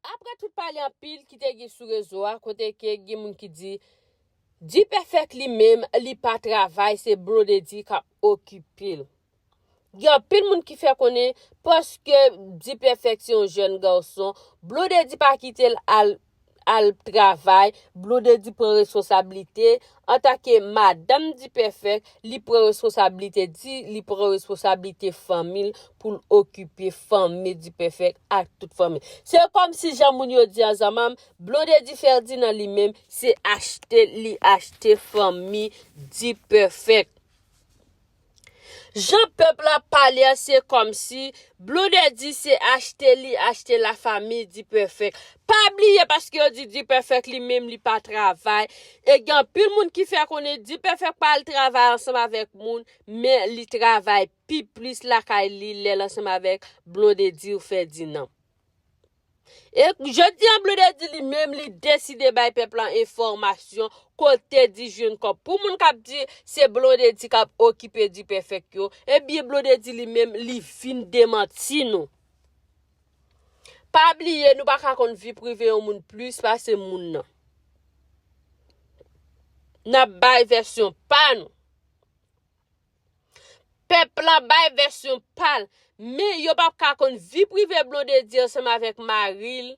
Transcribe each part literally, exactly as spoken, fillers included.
Apre tout pale anpil ki te gen sou rezo a, kote ke gen moun ki di, Dipèfèk li menm, li pa travay, se Blondedy k ap okipe l. Gen anpil moun ki fè konnen, paske Dipèfèk se yon jèn gason, Blondedy pa kite l al, al travay, Blondedy pran responsablite, antanke madanm Dipèfèk, li pran responsablite di, li pran responsablite fanmi l pou l okipe fanmi Dipèfèk ak tout fanmi l. Se kòmsi jan moun yo di an zanmanm, Blondedy Ferdinand li menm, se achte li achte fanmi Dipèfèk. Jan pèp la pale a, se kòmsi Blondedy se achte li achte lafanmi Dipèfèk. Pa bliye, paske yo di Dipèfèk li menm li pa travay. E gen anpil moun ki fè konnen Dipèfèk pa al travay ansanm avèk moun, men li travay pi plis lakay li lè l ansanm avèk Blondedy ou Ferdinand. E jodi an, Blondedy li menm, li deside bay pèp la enfòmasyon kote di jwenn kòb. Pou moun k ap di se Blondedy k ap okipe Dipèfèk yo, ebyen Blondedy li menm, li vin demanti nou. Pa bliye, nou pa ka konn vi prive yon moun plis pase moun nan. N ap bay vèsyon pa nou. Pèp la bay vèsyon pa l, men yo p ap ka konn vi prive Blondedy ansanm avèk mari l,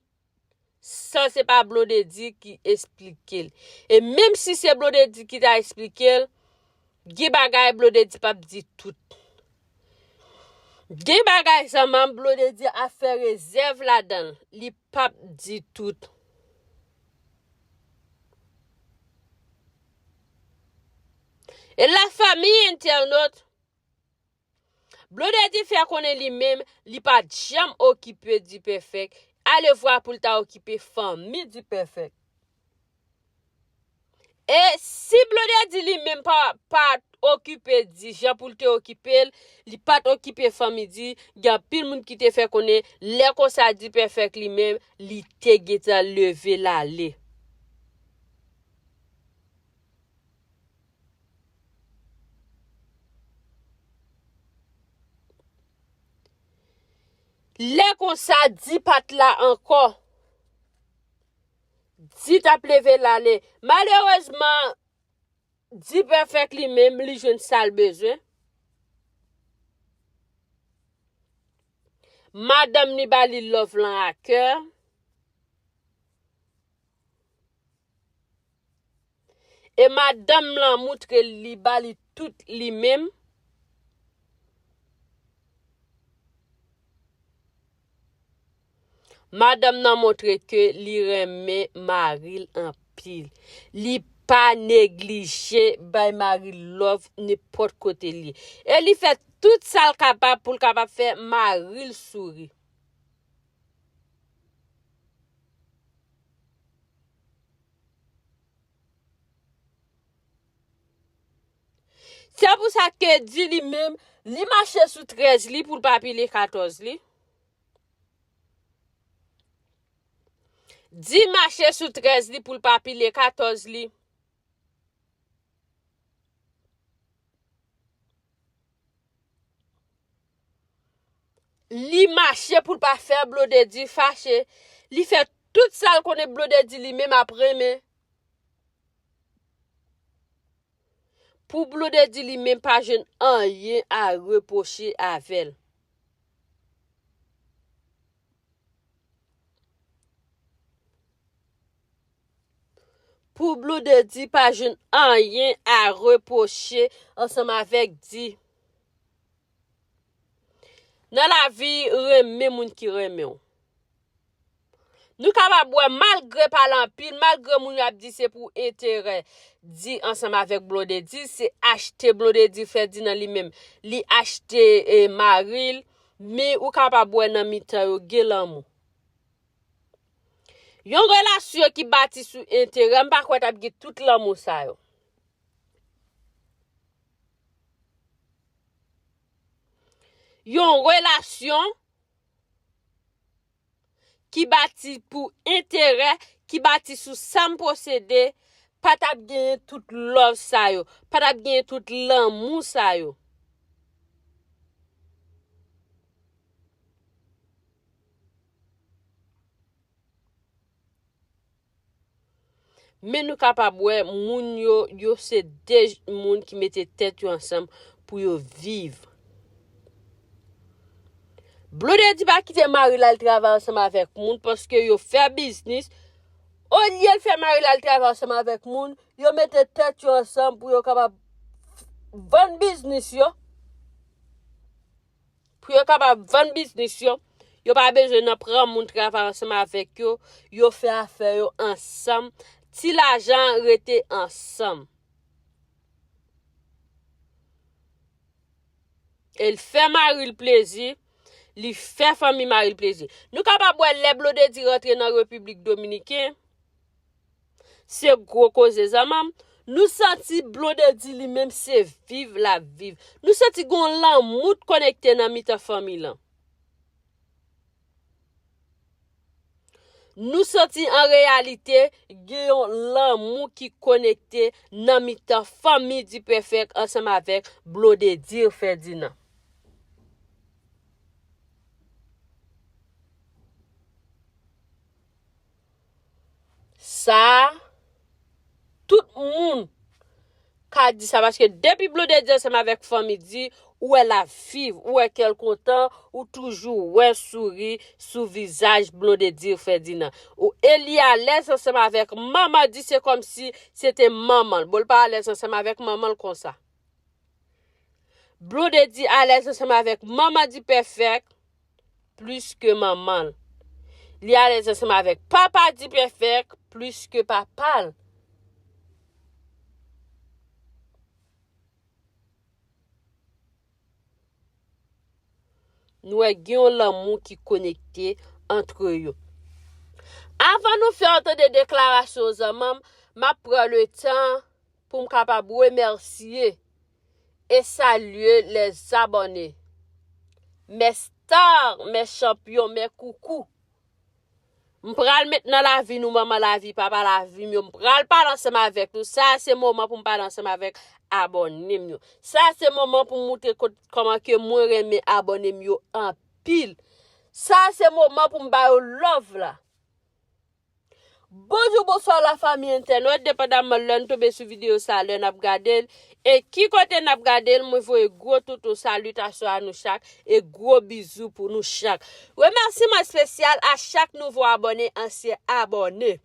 san se pa Blondedy ki esplike l. E menm si se Blondedy ki ta esplike l, gen bagay Blondedy p ap di tout. Gen bagay zanmanm Blondedy ap fè rezèv ladan l, li p ap di tout. E lafanmi entènot, Blondedy fè konnen li menm, li pa t janm okipe Dipèfèk, alevwa pou l ta okipe fanmi Dipèfèk. E si Blondedy li menm pa, pa t okipe di jan pou l te okipe l, li pa t okipe fanmi di, gen anpil moun ki te fè konnen, lè konsa Dipèfèk li menm, li te gentan leve l ale. Lè konsa, Di pa t la ankò. Di t ap leve l ale. Malerezman, Dipèfèk li menm, li jwenn sa l bezwen. Madanm li ba li love lan a kè. E madanm lan moutre li ba li tout li menm. Madanm nan montre ke li renmen mari l anpil. Li pa neglije bay mari l love nenpòt kote l ye. E li fè tout sa l kapab pou l kapab fè mari l souri. Se pou sa ke Di li menm, li mache sou trèz li pou l pa pile katòz li. Di mache sou trèz li pou l pa pile katòz li. Li mache pou l pa fè Blondedy fache. Li fè tout sa l konnen Blondedy li menm ap renmen. Pou Blondedy li menm pa jwenn anyen a repwoche avè l. Pou Blondedy pa jwenn anyen a repwoche ansanm avèk Di. Nan lavi, renmen moun ki renmen w. Nou kapab wè, malgre pale anpil, malgre moun yo ap di se pou enterè Di ansanm avèk Blondedy, se achte Blondedy Ferdinand li menm. Li achte, e, mari l, men ou kapab wè nan mitan yo gen lanmou. Yon relasyon ki bati sou enterè, m pa kwè t ap gen tout lanmou sa yo. Yon relasyon ki bati pou enterè, ki bati sou sa m posede, pa t ap genyen tout love sa yo, pa t ap genyen tout lanmou sa yo. Men nou kapab wè moun yo, yo se de moun ki mete tèt yo ansanm pou yo viv. Blondedy pa kite mari l al travay ansanm avèk moun paske yo fè biznis. Olye l fè mari l al travay ansanm avèk moun, yo mete tèt yo ansanm pou yo kapab vann biznis yo. Pou yo kapab vann biznis yo, yo pa bezwen nan pran moun travay ansanm avèk yo, yo fè afè yo ansanm. Ti lajan rete ansanm. E l fè mari l plezi, li fè fanmi mari l plezi. Nou kapab wè lè Blondedy rantre nan Repiblik Dominiken, se gwo koze zanmanm. Nou santi Blondedy li menm se viv l ap viv. Nou santi gon lanmou t konekte nan mitan fanmi lan. Nou santi an reyalite gen yon lanmou ki konekte nan mitan fanmi Dipèfèk ansanm avèk Blondedy Ferdinand. Sa a, tout moun ka di sa, paske depi Blondedy ansanm avèk fanmi Di, ou wè l ap viv, ou wè kè l kontan, ou toujou wè souri sou vizaj Blondedy Ferdinand. Ou, e li alèz ansanm avèk manman Di, se kòmsi se te manman l. Bon, l pa alèz ansanm avèk manman l konsa. Blondedy alèz ansanm avèk manman Dipèfèk plis ke manman l. Li alèz ansanm avèk papa Dipèfèk plis ke papa l. Nou wè gen yon lanmou ki konekte antre yo. Avan nou fè yon tande deklarasyon zanmanm, m ap pran letan pou m kapab remèsye e salye lèzabòne. Mè star, mè chanpyon, mè koukou. M pral met nan lavi nou, manman lavi, papa lavi m yo. M pral pale ansanm avèk nou. Sa a se moman pou m pale ansanm avèk abòne m yo. Sa a se moman pou m moutre kot, kòman ke mwen renmen abòne m yo anpil. Sa a se moman pou m ba yo love la. Bonjou, bonswa lafanmi entènot, depandamman lè n tonbe sou videyo sa, lè n ap gade l, e ki kote n ap gade l, mwen voye gwo toutou salitasyon a nou chak, e gwo bizou pou nou chak. Remèsiman espesyal a chak nouvo abòne, ansyen abòne.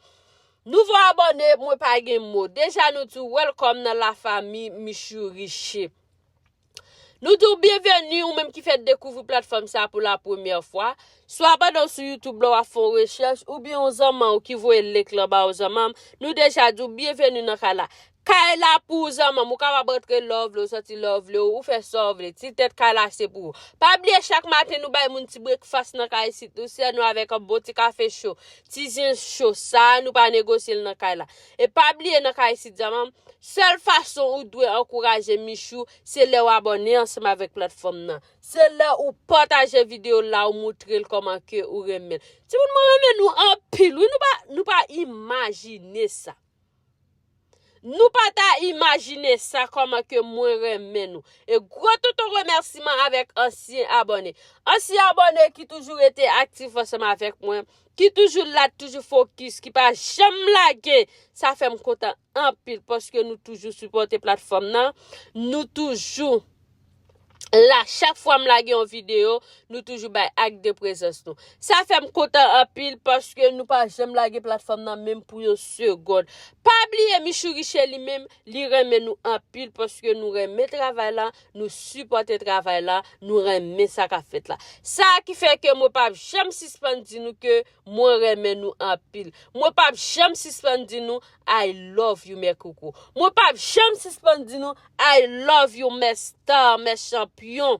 Nouvo abòne, mwen pa gen mo. Deja nou di w welcome nan lafanmi Michou Riche. Nou di w byenveni, ou menm ki fèk dekouvri platfòm sa pou la premyè fwa. Swa pandan w sou YouTube la w ap fè yon rechèch, oubyen yon zanmanm w ki voye link lan ba w zanmanm, nou deja di w byenveni nan kay la. Kay la pou ou zanmanm, ou kapab rantre lè w vle, ou sòti lè w vle, ou fè sa w vle, ti tèt kay la se pou ou. Pa bliye chak maten nou bay moun ti breakfast nan kay isit, nou sèvi nou avèk yon bon ti kafe cho, ti zen cho, sa a nou pa negosye l nan kay la. E pa bliye nan kay isit zanmanm, sèl fason ou dwe ankouraje Michou, se lè w abòne ansanm avèk platfòm nan. Se lè ou pataje videyo la, ou moutre l kòman ke ou renmen l. Timoun, mwen renmen nou anpil, wi, nou pa, nou pa imajine sa. Nou pa ta imajine sa, kòman ke mwen renmen nou. E gwo toutou remèsiman avèk ansyen abòne. Ansyen abòne ki toujou rete aktif ansanm avèk mwen, ki toujou la, toujou fokis, ki pa janm lage. Sa fè m kontan anpil paske nou toujou sipòte platfòm nan. Nou toujou la, chak fwa m lage yon videyo, nou toujou bay ak de prezans nou. Sa fè m kontan anpil paske nou pa janm lage platfòm nan menm pou yon segond. Pa bliye Michou Riche li menm, li renmen nou anpil paske nou renmen travay la, nou sipòte travay la, nou renmen sa k ap fèt la. Sa ki fè ke mwen p ap janm sispann di nou ke mwen renmen nou anpil. Mwen p ap janm sispann di nou I love you, mè koukou. Mwen p ap janm sispann di nou I love you, mè star, mè chanpyon,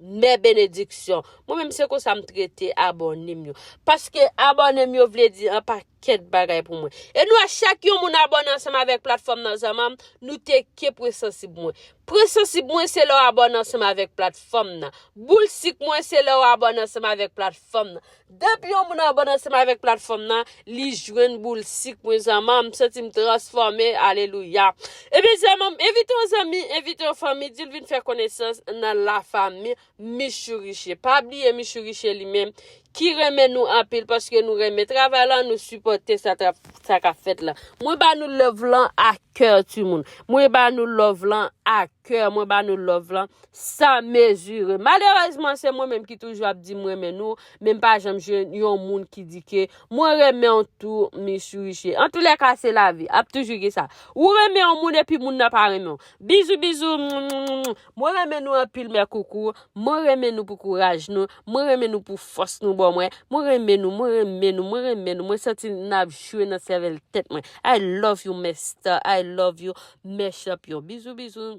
mè benediksyon. Mwen menm se konsa m trete abòne m yo. Paske abòne m yo vle di an pakèt bagay pou mwen. E nou wè chak yon moun abòne ansanm avèk platfòm nan zanmanm, nou teke pwen sansib mwen. Pwen sansib mwen se lè w abòne ansanm avèk platfòm nan. Boul sik mwen se lè w abòne ansanm avèk platfòm nan. Depi yon moun abòne ansanm avèk platfòm nan, li jwenn boul sik mwen zanmanm, m santi m transfòme, alelouya. Ebyen zanmanm, envite yon zanmi, envite yon fanmi, di l vin fè konesans nan lafanmi Michou Riche. Pa bliye Michou Riche li menm, ki renmen nou anpil paske nou renmen travay la, nou sipòte sa, sa k ap fèt la. Mwen ba nou love lan a kè, timoun. Mwen ba nou love lan a kè. Mwen ba nou love lan san mezire. Malerezman, se mwen menm ki toujou ap di mwen renmen nou, men m pa janm jwenn yon moun ki di ke mwen renmen w tou, Miss Riche. Antoulèka, se lavi. Ap toujou gen sa. Ou renmen yon moun epi moun nan pa renmen w. Bizou, bizou. Mwen renmen nou anpil, mè koukou. Mwen renmen nou pou kouraj nou. Mwen renmen nou pou fòs nou ban mwen. Mwen renmen nou, mwen renmen nou, mwen renmen nou. Mwen santi n ap jwe nan sèvèl tèt mwen. I love you, mè star. I love you, mè chanpyon. Bizou, bizou.